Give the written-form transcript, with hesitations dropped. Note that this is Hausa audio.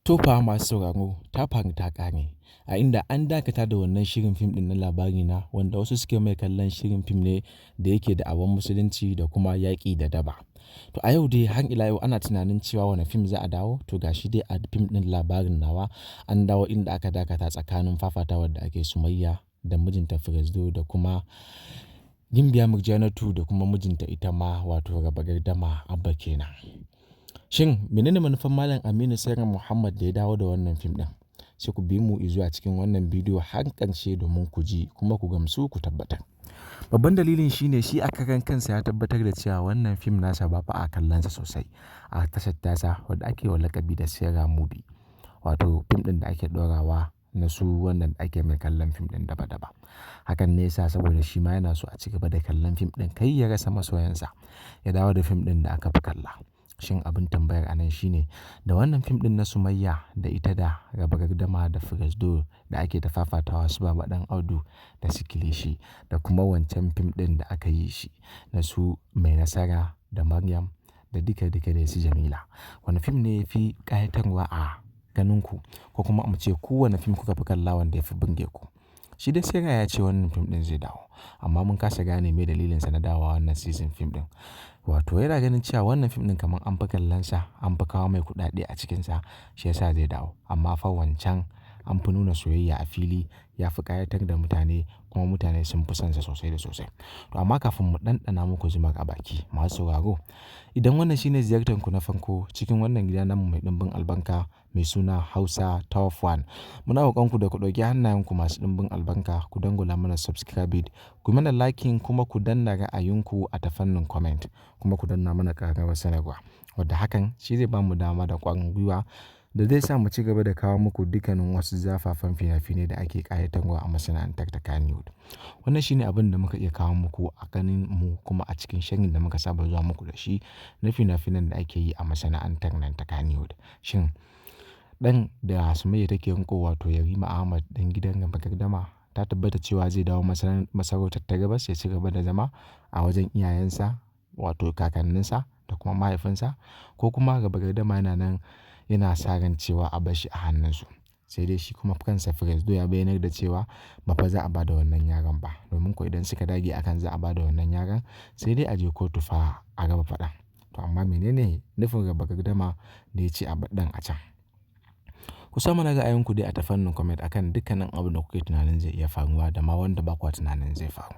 To fa masu sauraro, ta faru ta ƙare, a inda an dakata da wannan shirin fim ɗin na Labarina, wanda wasu suke mai kallon shirin fim ne da yake da'awar musulunci da kuma yaƙi da daba. To a yau dai har ila yau ana tunanin cewa wane fim za a dawo, to ga shi dai a fim ɗin Labarin Nawa an dawo inda aka dakata tsakanin fafatawar da ake Sumayya da mijinta Firezdo da kuma Gimbiya Murjanatu da kuma mijinta ita ma, wato Raba Gardama Abba kenan. Shin menene manufar Malam Aminu Saira Muhammad da ya dawo da wannan fim ɗin? Sai ku bi mu zuwa cikin wannan bidiyo har ƙarshe domin ku ji kuma ku gamsu ku tabbatar. Babban dalilin shine shi a karan kansa ya tabbatar da cewa wannan fim nasa ba fa a kallonsa sosai a tashar tasa wadda ake wa laƙabi da Saira Movie. Wato fim ɗin da ake ɗorawa na su wannan ake mai kallon fim ɗin daba daba. Hakan ne yasa saboda shi ma yana so a ci gaba da kallon fim ɗin kai ya rasa masoyansa, ya dawo da fim ɗin da aka fi kalla. Shin abin tambayar a nan shine, da wannan fim ɗin na Sumayya da ita da Raba Gardama da Firezdo da ake ta fafatawa su Baba Ɗan Audu da su Kilishi da kuma wancan fim ɗin da aka yi shi na su Mai Nasara da Maryam da duka duka dai su Jamila. Wane fim ne ya fi ƙayatarwa a ganin ku, ko kuma mu ce ku wane fim kuka fi kalla wanda ya fi burge ku? Shi dai Saira ya ce wannan fim ɗin zai dawo, amma mun kasa gane me dalilinsa na dawowa wannan season fim ɗin. Wato yana ganin cewa wannan fim ɗin kamar an fi kallonsa, an fi kawo mai kuɗaɗe a cikinsa, shi ya sa zai dawo. Amma fa wancan an fi nuna soyayya a fili, ya fi ƙayatar da mutane kuma mutane sun fi sonsa sosai da sosai. To amma kafin mu ɗanɗana muku zumar a baki masu sauraro, idan wannan shine ziyartar ku na farko cikin wannan gida namu mai ɗimbin albarka mai suna Hausa Top One, muna roƙon ku da ku ɗauki hannayenku masu ɗimbin albarka, ku dangwala mana subscribe, ku mana liking kuma ku danna ra'ayinku a tafannin comment, kuma ku danna mana ƙararrawar sanarwa. Wadda hakan shi zai bamu dama da ƙwarin gwiwa da zai sa mu ci gaba da kawo muku dukkanin wasu zafafan fina-finai da ake ƙayatarwa a masana'antar ta Kannywood. Wannan shine abin da muka iya kawo muku a ganin mu kuma a cikin shirin da muka saba zuwa muku da shi na fina-finan da ake yi a masana'antar nan ta Kannywood. Shin ɗan da Sumayya take riƙo, wato Yarima Ahmad ɗan gidan Raba Gardama, ta tabbata cewa zai dawo masarautar ta Gabas ya ci gaba da zama a wajen iyayensa, wato kakanninsa da kuma mahaifinsa, ko kuma Raba Gardama yana nan yana sa ran cewa a bar shi a hannunsu. Sai dai shi kuma kansa Firezdo ya bayyanar da cewa ba fa za a ba da wannan yaron ba. Domin ko idan suka dage akan za a ba da wannan yaron, sai dai a je kotu fa a raba faɗan. To amma menene nufin Raba Gardama da ya ce a bar ɗan a can? Ku sa mana ra'ayinku dai a tafannin comment akan dukkanin abin da kuke tunanin zai iya faruwa da ma wanda ba kwa tunanin zai faru.